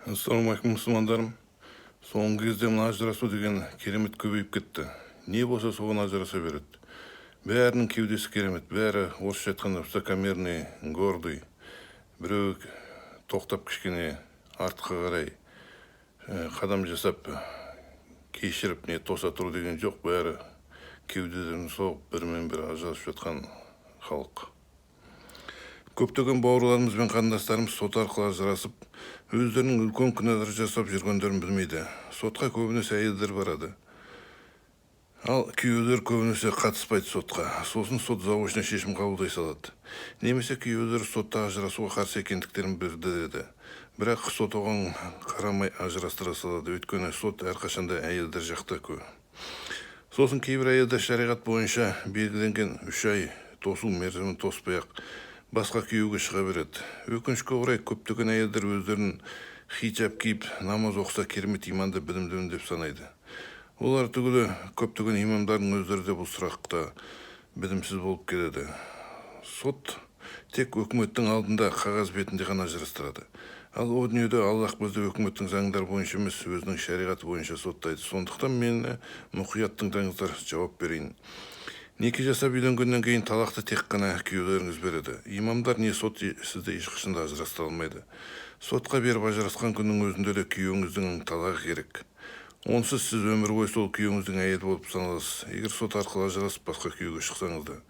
Ассалаумағалейкум, мұсылмандарым! Соңғы кезде мына ажырасу деген керемет көбейіп кетті. Не болса, соған ажыраса береді. Бәрінің кеудесі керемет, бәрі, орысша айтқанда, высокомерный, гордый. Біреу тоқтап, кішкене артқа қарай қадам жасап, кешіріп, не тоса тұру деген жоқ. Бәрі кеуделерін соғып, бірімен бірі ажырасып жатқан халық. Көптеген бауырларымыз бен қарындастарымыз сот арқылы ажырасып, өздерінің үлкен күнәлар жасап жүргендерін білмейді. Сотқа көбінесе әйелдер барады, ал күйеулер көбінесе қатыспайды сотқа. Сосын сот заочно шешім қабылдай салады немесе күйеулер сотта ажырасуға қарсы екендіктерін білдіреді, бірақ сот оған қарамай ажырастыра салады, өйткені сот әрқашанда әйелдер жақта. Сосын кейбір әйелдер шариғат бойынша белгіленген 3 ай тосу мерзімін тоспай ақ басқа күйеуге шыға береді. Өкінішке орай, көптеген әйелдер өздерін хиджаб киіп, намаз оқыса, керемет иманды, білімдімін деп санайды. Олар түгілі, көптеген имамдардың өздері де бұл сұрақта білімсіз болып келеді. Сот тек өкіметтің алдында, қағаз бетінде ғана ажырастырады. Ал о дүниеде Аллах бізді өкіметтің заңдары бойынша емес, өзінің шариғаты бойынша соттайды. Сондықтан мені мұқият тыңдаңыздар, жауап берейін. Неке жасап үйленгеннен кейін талақты тек қана күйеулеріңіз береді. Имамдар не сот сізді ешқашан да ажырастыра алмайды. Сотқа беріп ажырасқан күннің өзінде де күйеуіңіздің талағы керек. Онсыз сіз өмір бойы сол күйеуіңіздің әйелі болып саналасыз, егер сот арқылы ажырасып, басқа күйеуге шықсаңыз да.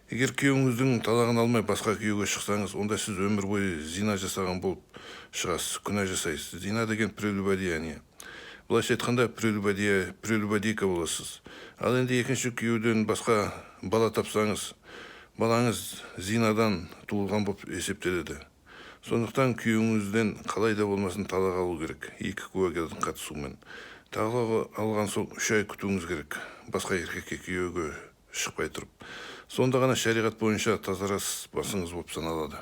Егер күйеуіңіздің талағын алмай, басқа күйеуге шықсаңыз, онда сіз өмір бойы зина жасаған болып шығасыз, күнә жасайсыз. Зина деген прелюбодеяние, былайша айтқанда, прелюбодейка боласыз. Ал енді екінші күйеуден басқа бала тапсаңыз, балаңыз зинадан туылған болып есептеледі. Сондықтан күйеуіңізден қалай да болмасын талақ алу керек, екі куәгердің қатысуымен. Талақ алған соң 3 ай күтуіңіз керек, басқа еркекке күйеуге шықпай тұрып. Сонда ғана шариғат бойынша тазарасыз басыңыз болып саналады.